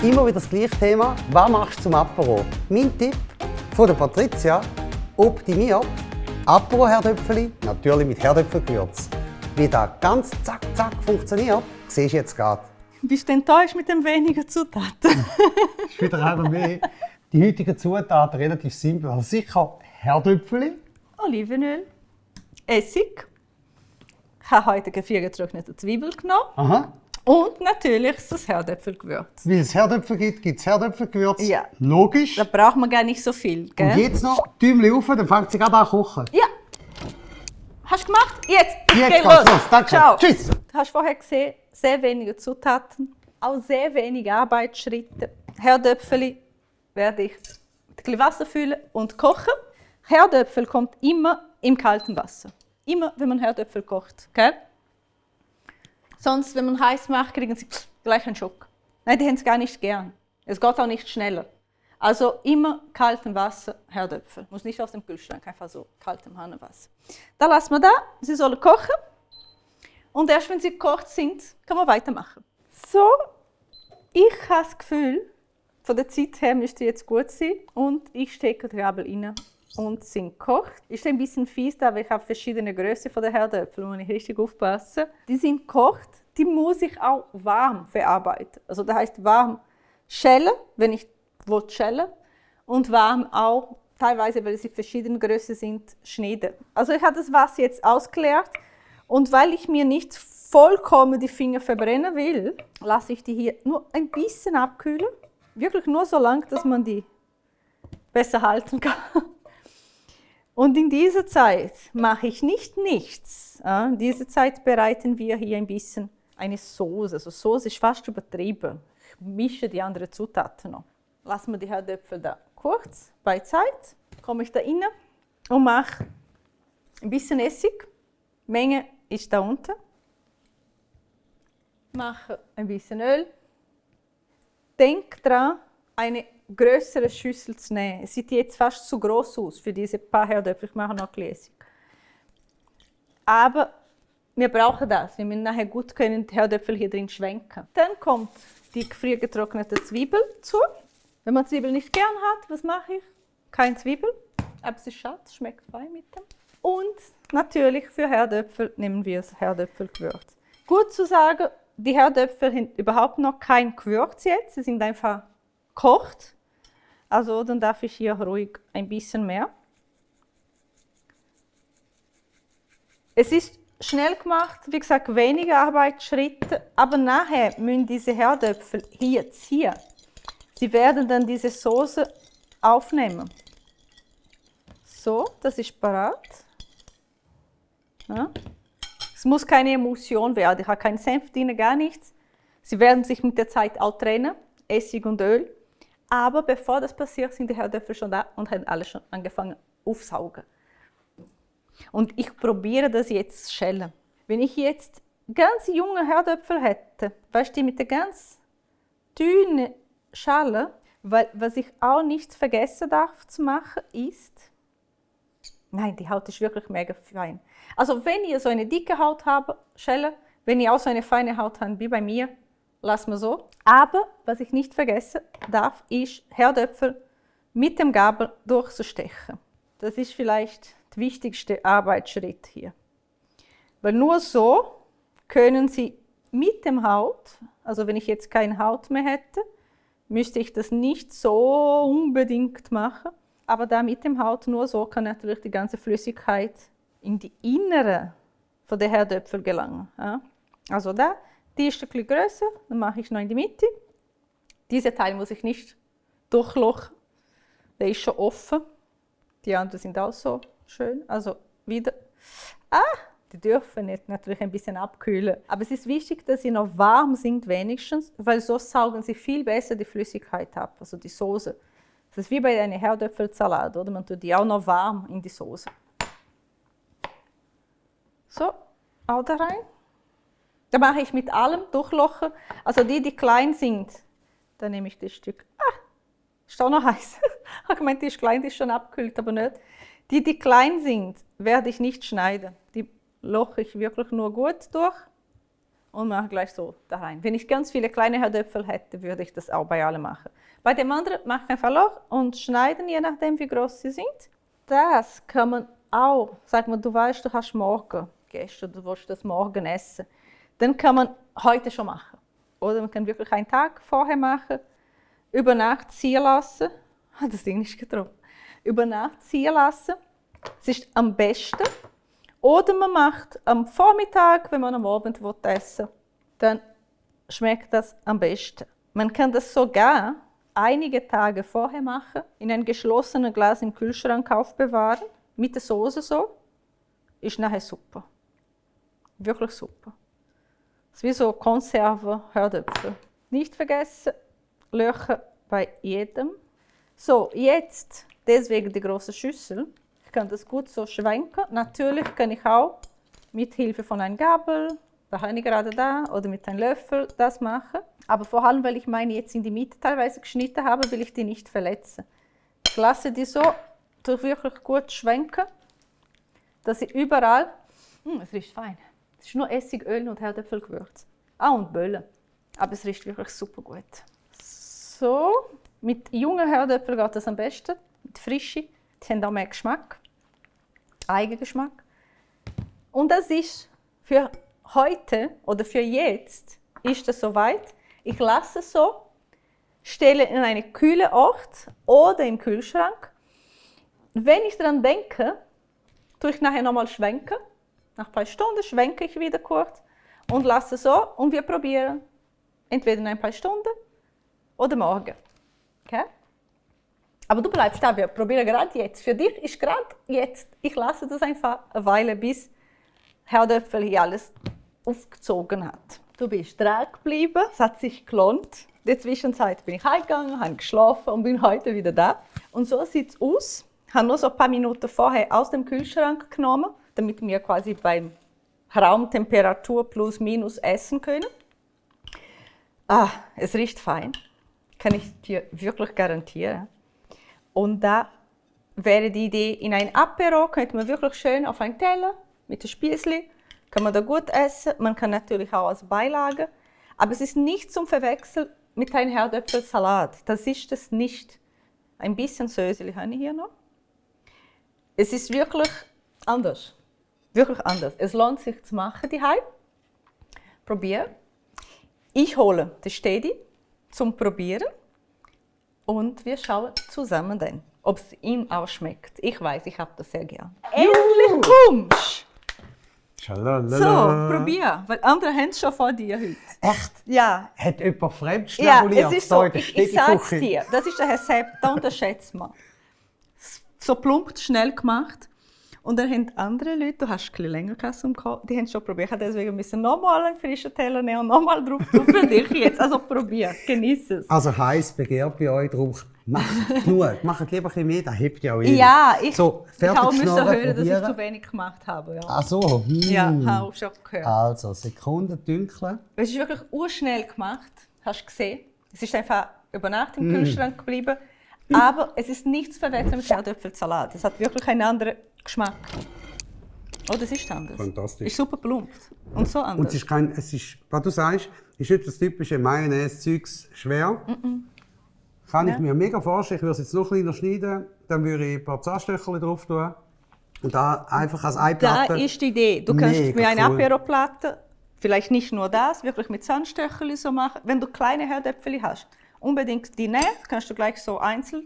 Immer wieder das gleiche Thema. Was machst du zum Apero? Mein Tipp von der Patricia: optimiert Apero-Herdöpfeli, natürlich mit Herdöpfelgewürz. Wie das ganz zack funktioniert, siehst du jetzt gerade. Bist du enttäuscht mit den wenigen Zutaten? Das ist wieder einer mehr. Die heutigen Zutaten relativ simpel. Also sicher Herdöpfeli. Olivenöl, Essig. Ich habe heute gefriergetrocknete Zwiebeln genommen. Aha. Und natürlich das Herdöpfelgewürz. Weil es Herdöpfel gibt es Herdöpfelgewürz. Ja. Logisch. Da braucht man gar nicht so viel. Gell? Und jetzt noch Däumchen rauf, dann fängt sie gerade an zu kochen. Ja. Hast du gemacht? Jetzt Jetzt geht geht's los. Danke. Ciao. Tschüss. Du hast vorher gesehen, sehr wenige Zutaten, auch sehr wenige Arbeitsschritte. Herdöpfeli werde ich mit ein bisschen Wasser füllen und kochen. Herdöpfel kommt immer im kalten Wasser. Immer, wenn man Herdöpfel kocht. Gell? Sonst, wenn man heiß macht, kriegen sie gleich einen Schock. Nein, die haben es gar nicht gern. Es geht auch nicht schneller. Also immer kaltem Wasser, Herdöpfel. Muss nicht aus dem Kühlschrank, einfach so kaltem Hahnenwasser. Da lassen wir da, sie sollen kochen. Und erst wenn sie gekocht sind, kann man weitermachen. So, ich habe das Gefühl, von der Zeit her müsste jetzt gut sein. Und ich stecke die Gabel rein und sie sind gekocht. Ist ein bisschen fies, aber ich habe verschiedene Größen von der Herdöpfel, muss ich richtig aufpassen. Die sind gekocht, die muss ich auch warm verarbeiten. Also das heißt warm schälen, wenn ich schälen, und warm auch, teilweise, weil sie verschiedene Größen sind, schneiden. Also ich habe das Wasser jetzt ausgeleert und weil ich mir nicht vollkommen die Finger verbrennen will, lasse ich die hier nur ein bisschen abkühlen. Wirklich nur so lange, dass man die besser halten kann. Und in dieser Zeit mache ich nicht nichts. In dieser Zeit bereiten wir hier ein bisschen eine Soße. Also Soße ist fast übertrieben. Ich mische die anderen Zutaten noch. Lassen wir die Herdöpfel da kurz beiseite. Komme ich da rein und mache ein bisschen Essig. Die Menge ist da unten. Mache ein bisschen Öl. Denk dran, eine größere Schüssel zu nehmen. Es sieht jetzt fast zu groß aus für diese paar Herdöpfel. Ich mache noch ein bisschen Essig. Aber wir brauchen das, wenn wir nachher gut können die Herdöpfel hier drin schwenken. Dann kommt die gefriergetrocknete Zwiebel zu. Wenn man Zwiebel nicht gern hat, was mache ich? Keine Zwiebel, aber es ist schade, es schmeckt fein mit dem. Und natürlich für Herdöpfel nehmen wir das Herdöpfelgewürz. Gut zu sagen, die Herdöpfel haben überhaupt noch kein Gewürz jetzt, sie sind einfach gekocht. Also dann darf ich hier ruhig ein bisschen mehr. Es ist schnell gemacht, wie gesagt, wenige Arbeitsschritte, aber nachher müssen diese Herdöpfel hier ziehen. Sie werden dann diese Soße aufnehmen. So, das ist parat. Ja. Es muss keine Emulsion werden, ich habe keinen Senf drin, gar nichts. Sie werden sich mit der Zeit auch trennen, Essig und Öl. Aber bevor das passiert, sind die Herdöpfel schon da und haben alle schon angefangen aufzusaugen. Und ich probiere das jetzt zu schälen. Wenn ich jetzt ganz junge Herdöpfel hätte, weißt du, mit der ganz dünnen Schale, weil was ich auch nicht vergessen darf zu machen, ist, nein, die Haut ist wirklich mega fein. Also wenn ihr so eine dicke Haut habt, Schelle, wenn ihr auch so eine feine Haut habt wie bei mir, lassen wir so. Aber was ich nicht vergessen darf, ist Herdöpfel mit dem Gabel durchzustechen. Das ist vielleicht der wichtigste Arbeitsschritt hier. Weil nur so können Sie mit dem Haut, also wenn ich jetzt keine Haut mehr hätte, müsste ich das nicht so unbedingt machen. Aber da mit dem Haut nur so kann natürlich die ganze Flüssigkeit in die Innere von der Herdöpfel gelangen. Ja. Also da, die ist ein bisschen grösser, dann mache ich noch in die Mitte. Dieser Teil muss ich nicht durchlochen, der ist schon offen. Die anderen sind auch so schön. Also wieder. Die dürfen jetzt natürlich ein bisschen abkühlen. Aber es ist wichtig, dass sie noch warm sind wenigstens, weil so saugen sie viel besser die Flüssigkeit ab, also die Soße. Das ist wie bei einem Herdöpfelsalat, oder? Man tut die auch noch warm in die Soße. So, auch da rein. Da mache ich mit allem durchlochen. Also die klein sind, dann nehme ich das Stück. Ist auch noch heiß. Ich habe gemeint, die ist klein, die ist schon abgekühlt, aber nicht. Die klein sind, werde ich nicht schneiden. Die loche ich wirklich nur gut durch. und mache gleich so da rein. Wenn ich ganz viele kleine Herdöpfel hätte, würde ich das auch bei allen machen. Bei dem anderen mache ich einfach Loch und schneiden, je nachdem wie groß sie sind. Das kann man auch, sag mal, du weißt, du hast morgen Gäste, du willst das morgen essen. Dann kann man heute schon machen. Oder man kann wirklich einen Tag vorher machen, über Nacht ziehen lassen. Das Ding ist getroffen. Über Nacht ziehen lassen. Es ist am besten. Oder man macht am Vormittag, wenn man am Abend essen will, dann schmeckt das am besten. Man kann das sogar einige Tage vorher machen, in ein geschlossenes Glas im Kühlschrank aufbewahren, mit der Soße so. Ist nachher super. Wirklich super. Es ist wie so Konserve, Herdöpfel. Nicht vergessen, Löcher bei jedem. So, jetzt deswegen die große Schüssel. Ich kann das gut so schwenken. Natürlich kann ich auch mit Hilfe von einer Gabel, da habe ich gerade da, oder mit einem Löffel das machen. Aber vor allem, weil ich meine jetzt in die Mitte teilweise geschnitten habe, will ich die nicht verletzen. Ich lasse die so durch wirklich gut schwenken, dass sie überall, es riecht fein. Es ist nur Essig, Öl und Herdöpfelgewürz. Und Böllen. Aber es riecht wirklich super gut. So, mit jungen Herdöpfeln geht das am besten. Mit frischen, die haben auch mehr Geschmack. Eigengeschmack. Und das ist für heute oder für jetzt ist das soweit. Ich lasse es so, stelle in einen kühlen Ort oder im Kühlschrank. Wenn ich daran denke, tue ich nachher nochmal schwenken. Nach ein paar Stunden schwenke ich wieder kurz und lasse es so und wir probieren. Entweder in ein paar Stunden oder morgen. Okay? Aber du bleibst da, wir probieren gerade jetzt. Für dich ist gerade jetzt. Ich lasse das einfach eine Weile, bis Herdöpfel hier alles aufgezogen hat. Du bist dran geblieben, es hat sich gelohnt. In der Zwischenzeit bin ich heimgegangen, habe geschlafen und bin heute wieder da. Und so sieht es aus. Ich habe nur so ein paar Minuten vorher aus dem Kühlschrank genommen, damit wir quasi bei Raumtemperatur plus minus essen können. Es riecht fein. Kann ich dir wirklich garantieren. Und da wäre die Idee, in ein Apero könnte man wirklich schön auf einen Teller mit dem Spießli, kann man da gut essen. Man kann natürlich auch als Beilage. Aber es ist nicht zum Verwechseln mit einem Herdöpfelsalat. Das ist es nicht. Ein bisschen Söseli habe ich hier noch. Es ist wirklich anders. Wirklich anders. Es lohnt sich zu machen, die Hai. Probieren. Ich hole den Stedi zum Probieren. Und wir schauen zusammen dann, ob es ihm auch schmeckt. Ich weiß, ich habe das sehr gern. Endlich kommst! So, probier, weil andere haben es schon vor dir heute. Echt? Ja. Hat jemand fremd schnabuliert? Ja, es ist so, ich sag's dir, das ist der Rezept, da unterschätzt man. So plump, schnell gemacht. Und dann haben andere Leute, du hast ein bisschen länger zum Kochen, die haben es schon probiert. Deswegen müssen nochmal einen frischen Teller nehmen und nochmal drauf tun für dich jetzt. Also probier, genieß es. Also heiß begehrt bei euch, darum macht genug. Macht lieber ein bisschen mehr, das hebt ja auch jeder. Ja, ich so, auch müssen hören, probieren. dass ich zu wenig gemacht habe. Ja. Ach so. Ja, habe ich schon gehört. Also, Sekunden dünkeln. Es ist wirklich urschnell gemacht, hast du gesehen. Es ist einfach über Nacht im Kühlschrank geblieben. Aber es ist nichts zu verwechseln mit Herdöpfelsalat. Es hat wirklich einen anderen Geschmack. Oh, das ist anders. Fantastisch. Ist super plump. Und so anders. Und es ist, was du sagst, ist nicht das typische Mayonnaise-Zeugs schwer. Kann ich mir mega vorstellen. Ich würde es jetzt noch kleiner schneiden, dann würde ich ein paar Zahnstocherchen drauf tun. Und da einfach als Eiplatte. Da ist die Idee. Du kannst Mega mit einer cool. Apero-Platte, vielleicht nicht nur das, wirklich mit Zahnstocherchen so machen. Wenn du kleine Herdöpfel hast, unbedingt die nehmen, kannst du gleich so einzeln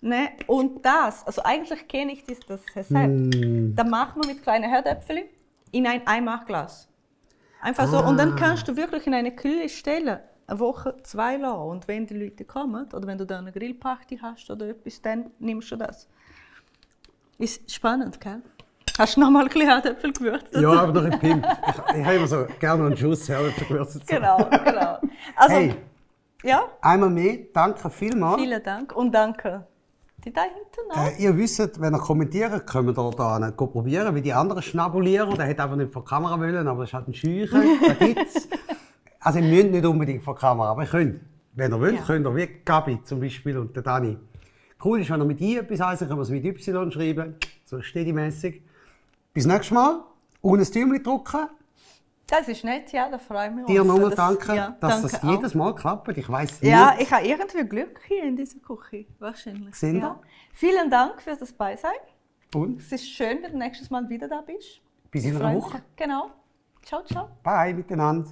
nehmen. Und das, also eigentlich kenne ich das Rezept. Da macht man mit kleinen Herdöpfeln in ein Einmachglas. Einfach so. Und dann kannst du wirklich in eine Kühle stellen. Eine Woche, 2 lassen. Und wenn die Leute kommen, oder wenn du dann eine Grillparty hast oder etwas, dann nimmst du das. Ist spannend, gell? Hast du noch mal ein bisschen Herdöpfel gewürzt? Ja, aber noch ein Pimp. Ich habe immer so gerne einen Schuss Herdöpfel gewürzt. Genau, genau. Also, Hey, ja, einmal mehr, danke vielmals. vielen Dank und danke. Die da hinten auch. Ihr wisst, wenn ihr kommentiert, können wir da probieren, wie die anderen schnabulieren. Der hat einfach nicht vor die Kamera wollen, aber es ist halt ein Scheuchen. Da gibt's. Also ihr müsst nicht unbedingt vor die Kamera, aber ihr könnt. Wenn ihr wollt, könnt ihr wie Gabi zum Beispiel und der Dani. Cool ist, wenn ihr mit I etwas heisst, können wir es mit Y schreiben, so steady-mässig. Bis nächstes Mal. Und ein Däumchen drücken. Das ist nett, ja, da freue ich mich. Dir auch. nochmal Das- danke, ja, dass danke das auch. jedes Mal klappt. Ich weiss nicht. Ja, ich habe irgendwie Glück hier in dieser Küche, wahrscheinlich. Sind ja. Vielen Dank für das Beisein. Und Es ist schön, wenn du nächstes Mal wieder da bist. bis in Ich einer freue Woche. mich. Genau. Ciao, ciao. Bye miteinander.